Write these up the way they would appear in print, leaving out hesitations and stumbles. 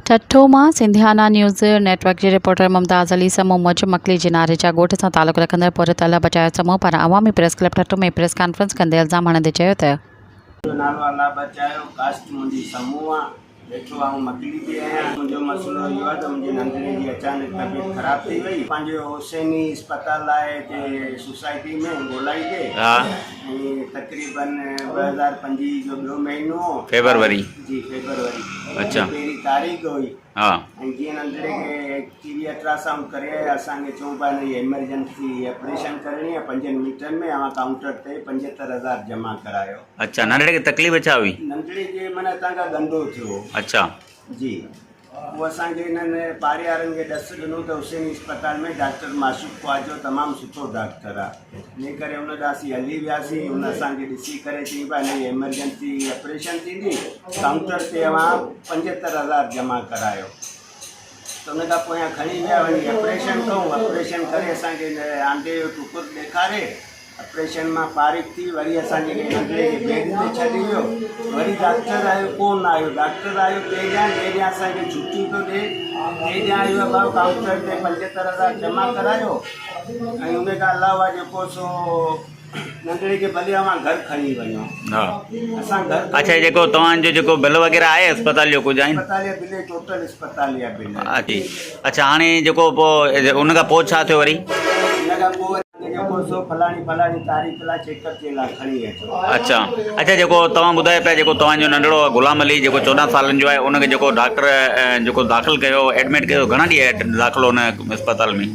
ٺٽو مان Sindhiana news net work جي reporter Mumtaz Ali Samoon موجب مڪلي جي ناريجا ڳوٺ سان تعلق رکندڙ پورهيت الله بچايو سمون پاران عوامي press club Thatta ۾ press conference ڪندي الزام هڻندي چيو ته. منهنجو نالو الله بچايو ڪاسٽ منهنجي سمون آ ويٺو آئون مڪلي تي آهيان منهنجو مسئلو اهو آ ته منهنجي ننڍڙي جي اچانڪ طبيعت خراب ٿي وئي پنهنجو حسيني اسپتال آهي هتي سوسائٽي ۾ گولائي تي ۽ تقريبن 2025 جو ٻيو مهينو هو فيبروري جي فيبروري اڇا پهرين تاريخ هئي ها ۽ جيئن ننڍڙي کي ٽي وي الٽراسائونڊ ڪري آيا اسان کي چئون پيا هن جي ايمرجنسي آپريشن ڪرڻي آهي پنجن منٽن ۾ اوهان ڪائونٽر تي 75000 جمع ڪرايو. اڇا ننڍڙي کي تڪليف ڇا هئي؟ ننڍڙي کي معنيٰ هتان کان ڳنڍو ٿيو هو. اڇا. جي پوء اسان کي انهن پاڙي وارن کي ڏس ڏنو ته حسيني اسپتال ۾ ڊاڪٽر معشوق خواجو تمام سٺو ڊاڪٽر آ انهي ڪري ان ڏانهن اسين هلي وياسين ان اسان کي ڏسي ڪري چيائين ڀاء هن جي ايمرجنسي آپريشن ٿيندي ڪائونٽر تي اوهان 75000 جمع ڪرايو ته ان کان پويان کڻي ويا وڃي آپريشن ڪئون آپريشن ڪري اسان کي هن آنڊي جو ٽڪر ڏيکاري آپريشن مان فارغ ٿي وري اسان جي ننڍڙي کي بيڊ تي ڇڏي ويو وري ڊاڪٽر آيو ڪو نه آيو ڊاڪٽر آيو ٽي ڏينهن ٽي ڏينهن اسان کي ڇٽي ٿو ڏي ٽي ڏينهن آيو ڀاء ڪائونٽر تي 75000 جمع ڪرايو ۽ ان کان علاوه جيڪو سو ننڍڙي کي ڀلي اوهان گهر کڻي وڃو ها اسان گهر اڇا جيڪو توهان جو جيڪو بل وغيره آهي اسپتال جو ڪجهه آهن اسپتال جا بل ٽوٽل اسپتال جا بل اڇا هاڻي جيڪو پوء ان کان پوء ڇا ٿيو وري ان کان پوء جيڪو سو فلاڻي فلاڻي تاريخ لاء چيڪ اپ جي لاء کڻي اچو. اڇا اڇا جيڪو توهان ٻڌايو پيا جيڪو توهان جو ننڍڙو غلام علي جيڪو 14 سالن جو آهي ان کي جيڪو ڊاڪٽر جيڪو داخل ڪيو ايڊمٽ ڪيو گهڻا ڏينهن داخل هو ان اسپتال ۾؟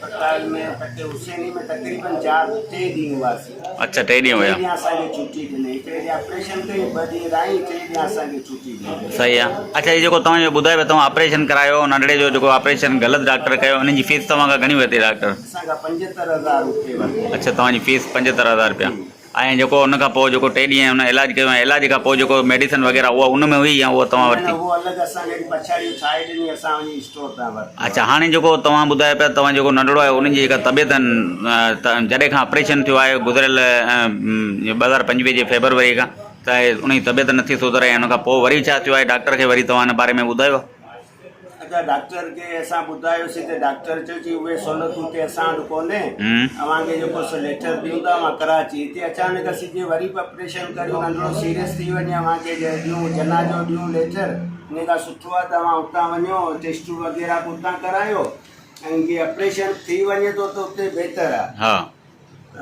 اسپتال ۾ تڪ حسيني ۾ تقريبن چار ٽي ڏينهن هئاسين. اڇا ٽي ڏينهن ٽي هيا. ڏينهن اسان کي ڇٽي ڏني هڪڙي ڏينهن آپريشن ڪئي ٻه ڏينهن رهي ٽي ڏينهن اسان کي ڇٽي ڏني. صحيح آ اڇا هي جيڪو توهان جو ٻڌايو پيا توهان آپريشن ڪرايو ننڍڙي جو جيڪو آپريشن غلط ڊاڪٽر ڪيو ان جي فيس توهان کان گهڻي ورتي ڊاڪٽر؟ اسان کان 75000 روپيه ورتي. اڇا توهان جي فيس 75000 روپيا ۽ جيڪو ان کان پوء جيڪو ٽي ڏينهن ان علاج ڪيو ۽ علاج کان پوء جيڪو ميڊيسن وغيره اها ان ۾ هئي يا اها توهان نه ورتي؟ نه اهو الڳ اسان کي پڇاڙي ٺاهي ڏني اسان وڃي اسٽور تان ورتو. اڇا هاڻي جيڪو توهان ٻڌايو پيا توهان جيڪو ننڍڙو آهي ان جي جيڪا طبيعت جڏهن کان آپريشن ٿيو آهي گذريل 2025 جي فيبروري کان ته ان جي طبيعت نٿي سڌري ۽ ان کان پوء وري ڇا ٿيو آهي ڊاڪٽر کي وري توهان ان باري ۾ ٻڌايو؟ اچا ڊاڪٽر کي اسان ٻڌايوسين ته ڊاڪٽر چيو چي اهي سهولتون هتي اسان وٽ ڪونهي اوهان کي جيڪو سو ليٽر ڏيون ٿا اوهان ڪراچي هتي اچانڪ اسين جي وري به آپريشن ڪريون ننڍڙو سيريس ٿي وڃي اوهان کي جي ڏيون جناح جو ڏيون ليٽر ان کان سٺو آهي ته اوهان اتان وڃو ٽيسٽون وغيره به اتان ڪرايو ۽ جي آپريشن ٿي وڃي ٿو ته اتي بهتر آهي ها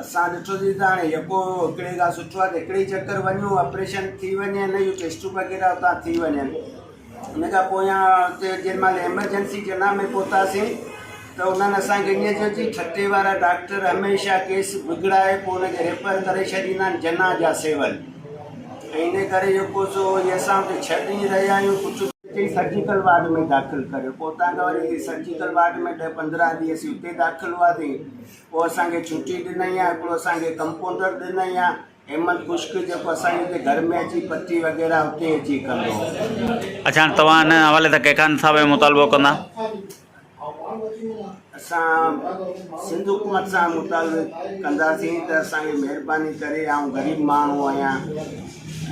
اسان ڏٺوسين ته هاڻي يڪو هڪڙي کان سٺو آهي ته هڪڙي ئي چڪر وڃون آپريشن ٿي وڃي ان جون ٽيسٽون وغيره اتان ٿي وڃن ان کان پويان اتي جنهن مهل ايمرجنسي جناح ۾ پهتاسين ته انهن اسان کي ائين چيو چي ٺٽي وارا ڊاڪٽر هميشه ڪيس بگڙائي پوء ان کي ريفر ڪري ڇڏيندا آهن جناح جا سول ۽ ان ڪري جيڪو سو اسان اتي ڇهه ڏينهن رهيا آهيون ڪجهه چئي سرجيڪل وارڊ ۾ داخل ڪريو پوء اتان کان وري سرجيڪل وارڊ ۾ ڏهه پندرهن ڏينهن اسين اتي داخل هئاسين پوء اسان کي ڇٽي ڏنائين آ هڪڙو اسان کي ڪمپائونڊر ڏنائين آ احمد خشڪ جيڪو اسان جي اتي گهر ۾ اچي پٽي وغيره اتي اچي ڪندو هو. اڇا هاڻي توهان ان حوالي سان ڪنهن کان انصاف جو مطالبو ڪندا؟ اسان سنڌ حڪومت سان مطالبو ڪنداسين ته اسان کي مهرباني ڪري آئون غريب ماڻهو آهيان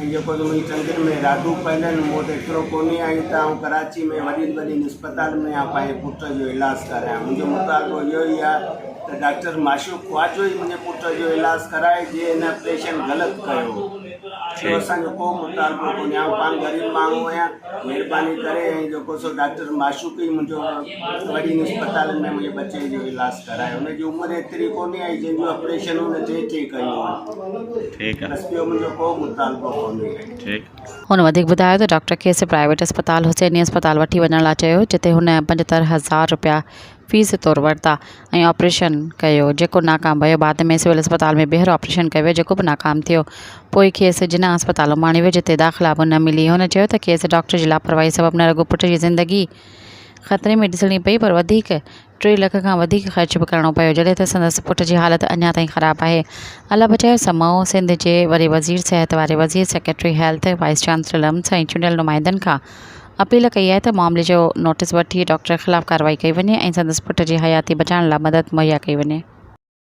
۽ جيڪو ته منهنجي ٽنگن ۾ راڊون پيل آهن مون وٽ ايترو ڪونهي آهي ته آئون ڪراچي ۾ وڏين وڏين اسپتالن ۾ آئون پنهنجي پٽ جو علاج ڪرايان منهنجو مطالبو اهو ئي آهي ته ڊاڪٽر معشوق خواجو ئي منهنجي پٽ جو علاج ڪرائي جنهن هن آپريشن غلط ڪيو ٻيو اسان جو ڪو مطالبو ڪونهي آئون پاڻ غريب ماڻهو آهيان مهرباني ڪري ۽ جيڪو سو ڊاڪٽر معشوق ئي منهنجو وڏين اسپتالن ۾ منهنجي ٻچي جو علاج ڪرائي هن جي عمر ايتري ڪونهي آئي جنهن جو آپريشن هن ٽي ٽي ڪيون ٺيڪ بس ٻيو منهنجو ڪو مطالبو ڪونهي. ٺيڪ. هن وڌيڪ ٻڌايو ته ڊاڪٽر کيس پرائيويٽ اسپتال حسيني اسپتال وٺي وڃڻ لاء چيو جتي هن 75000 رپيا فيس طور ورتا ۽ آپريشن ڪيو جيڪو ناڪام ويو بعد ۾ سول اسپتال ۾ ٻيهر آپريشن ڪيو ويو جيڪو به ناڪام ٿيو پوء کيس جناح اسپتال اماڻيو ويو جتي داخلا به نه ملي هن چيو ته کيس ڊاڪٽر جي لاپرواهي سبب نه رڳو پٽ جي زندگي خطري ۾ ڏسڻي پئي پر وڌيڪ ٽي لک کان وڌيڪ خرچ به ڪرڻو پيو جڏهن ته سندس پٽ جي حالت اڃا تائين خراب آهي الله بچايو سمون سنڌ جي وڏي وزير صحت واري وزير secretary health vice chancellor LUMHS ۽ چونڊيل نمائندن کان اپيل ڪئي آهي ته معاملي جو نوٽيس وٺي ڊاڪٽر خلاف ڪارروائي ڪئي وڃي ۽ سندس پٽ جي حياتي بچائڻ لاء مدد مهيا ڪئي وڃي.